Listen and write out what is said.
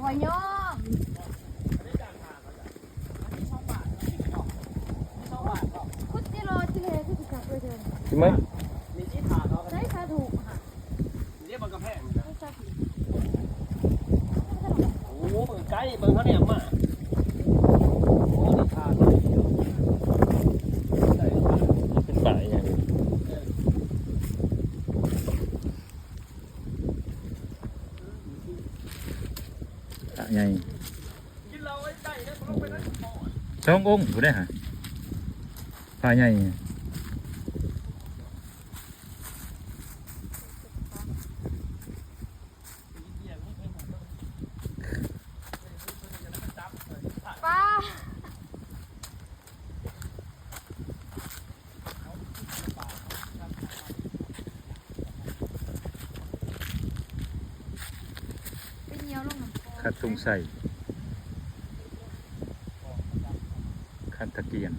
ປະຍອມ ຄຸດຈິໂລຈິເລຄືຊິຄັກເລີຍເດີ ຊິໄໝ? ໃຊ້ສາທຸ ພະໃຫຍ່ ສອງອົງພຸ້ນເດ້ຫະ ພະໃຫຍ່. ໄປຍ່ຽວລົງນ້ຳຄອນ ຄັນສົງໄຊ ຄັນຕະກຽງ.